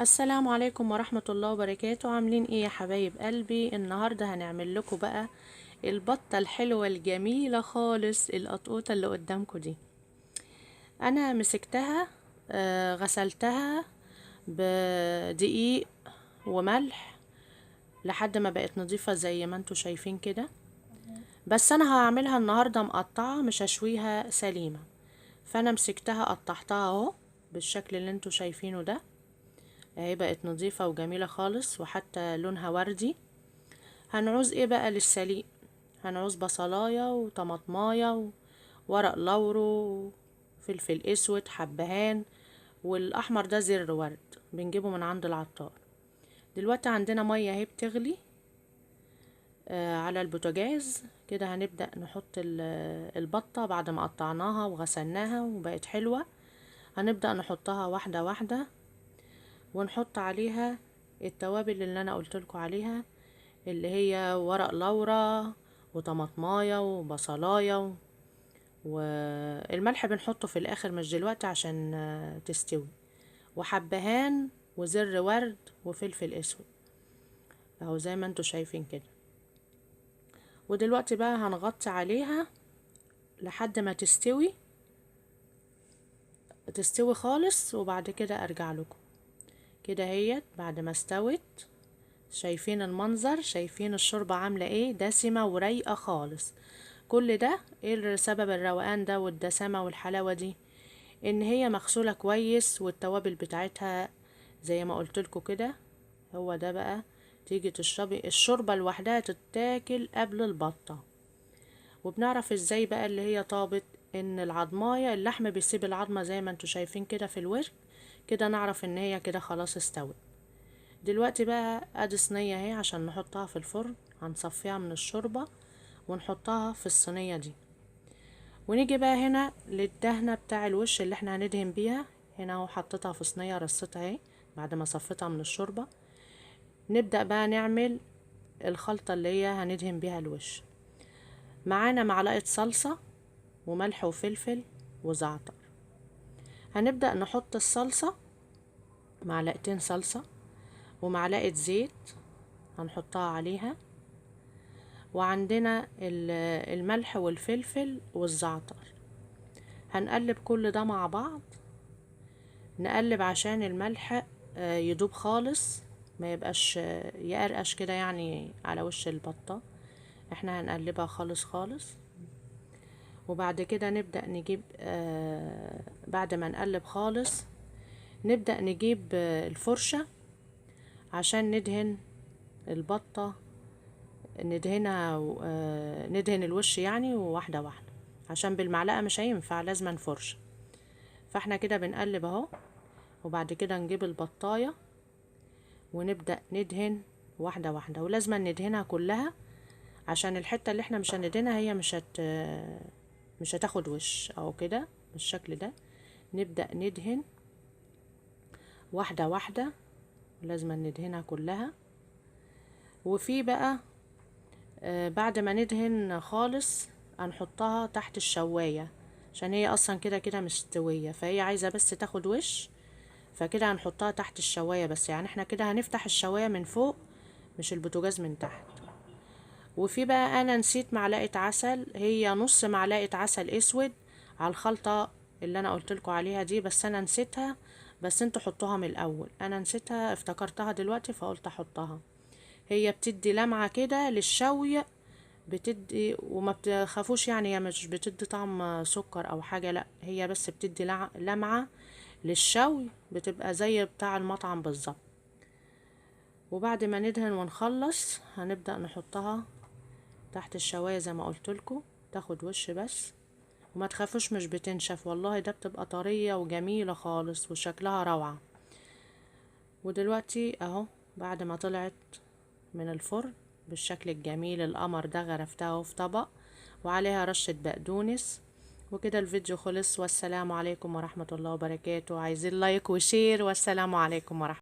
السلام عليكم ورحمة الله وبركاته. عاملين ايه يا حبايب قلبي؟ النهاردة هنعمل لكم بقى البطة الحلوة الجميلة خالص، القطقوطة اللي قدامكم دي. انا مسكتها، غسلتها بدقيق وملح لحد ما بقت نظيفة زي ما انتوا شايفين كده. بس انا هعملها النهاردة مقطعة، مش هشويها سليمة. فانا مسكتها قطعتها اهو بالشكل اللي انتوا شايفينه ده، اهي بقت نظيفة وجميلة خالص وحتى لونها وردي. هنعوز ايه بقى للسليق؟ هنعوز بصلاية وطماطماية وورق لورو وفلفل اسود، حبهان، والاحمر ده زر ورد بنجيبه من عند العطار. دلوقتي عندنا مية اهي بتغلي على البوتاجاز كده. هنبدأ نحط البطة بعد ما قطعناها وغسلناها وبقت حلوة. هنبدأ نحطها واحدة واحدة ونحط عليها التوابل اللي انا قلت لكم عليها، اللي هي ورق لورا وطماطمايه وبصلايه والملح بنحطه في الاخر مش دلوقتي عشان تستوي، وحبهان وزر ورد وفلفل اسود اهو زي ما انتوا شايفين كده. ودلوقتي بقى هنغطي عليها لحد ما تستوي خالص، وبعد كده ارجع لكم. كده اهيت بعد ما استوت، شايفين المنظر؟ شايفين الشوربة عاملة ايه؟ دسمة ورايقة خالص. كل ده ايه سبب الروقان ده والدسامة والحلاوة دي؟ ان هي مغسولة كويس والتوابل بتاعتها زي ما قلت لكم كده. هو ده بقى، تيجي تشربي الشوربة لوحدها تتاكل قبل البطة. وبنعرف ازاي بقى اللي هي طابت؟ ان العظماية اللحم بيسيب العظمة زي ما انتوا شايفين كده في الورك كده، نعرف ان هي كده خلاص استوت. دلوقتي بقى ادي صينية اهي عشان نحطها في الفرن، هنصفيها من الشوربة ونحطها في الصينية دي. ونيجي بقى هنا للدهنة بتاع الوش اللي احنا هندهن بيها. هنا اهو حطيتها في صينية، رصيتها اهي بعد ما صفيتها من الشوربة. نبدأ بقى نعمل الخلطة اللي هي هندهن بيها الوش. معانا معلقة صلصة وملح وفلفل وزعتر. هنبدأ نحط الصلصة، معلقتين صلصة ومعلقة زيت هنحطها عليها، وعندنا الملح والفلفل والزعتر. هنقلب كل ده مع بعض، نقلب عشان الملح يدوب خالص، ما يبقاش يقرقش كده يعني على وش البطة. احنا هنقلبها خالص خالص. وبعد كده نبدأ نجيب، بعد ما نقلب خالص نبدأ نجيب الفرشة عشان ندهن البطة، ندهنها ندهن الوش يعني واحدة واحدة، عشان بالمعلقة مش هينفع، لازم فرشة. فاحنا كده بنقلب اهو. وبعد كده نجيب البطاية ونبدأ ندهن واحدة واحدة، ولازم ندهنها كلها عشان الحتة اللي احنا مش هندهنها هي مش هتاخد وش او كده بالشكل ده. نبدأ ندهن واحدة واحدة، لازم ندهنها كلها. وفي بقى بعد ما ندهن خالص هنحطها تحت الشواية، عشان هي اصلا كده كده مستوية، فهي عايزة بس تاخد وش، فكده هنحطها تحت الشواية بس. يعني احنا كده هنفتح الشواية من فوق مش البوتاجاز من تحت. وفي بقى انا نسيت معلقة عسل، هي نص معلقة عسل اسود على الخلطة اللي انا قلت لكم عليها دي، بس انا نسيتها، بس انتوا حطوها من الاول. انا نسيتها افتكرتها دلوقتي فقلت احطها. هي بتدي لمعة كده للشوي، بتدي وما بتخافوش يعني، هي مش بتدي طعم سكر او حاجة، لا هي بس بتدي لمعة للشوي، بتبقى زي بتاع المطعم بالظبط. وبعد ما ندهن ونخلص هنبدأ نحطها تحت الشواية زي ما قلت لكم، تاخد وش بس. وما تخافوش مش بتنشف والله، ده بتبقى طرية وجميلة خالص وشكلها روعة. ودلوقتي اهو بعد ما طلعت من الفرن بالشكل الجميل القمر ده، غرفتها في طبق وعليها رشة بقدونس. وكده الفيديو خلص، والسلام عليكم ورحمة الله وبركاته. عايزين like و share، والسلام عليكم ورحمة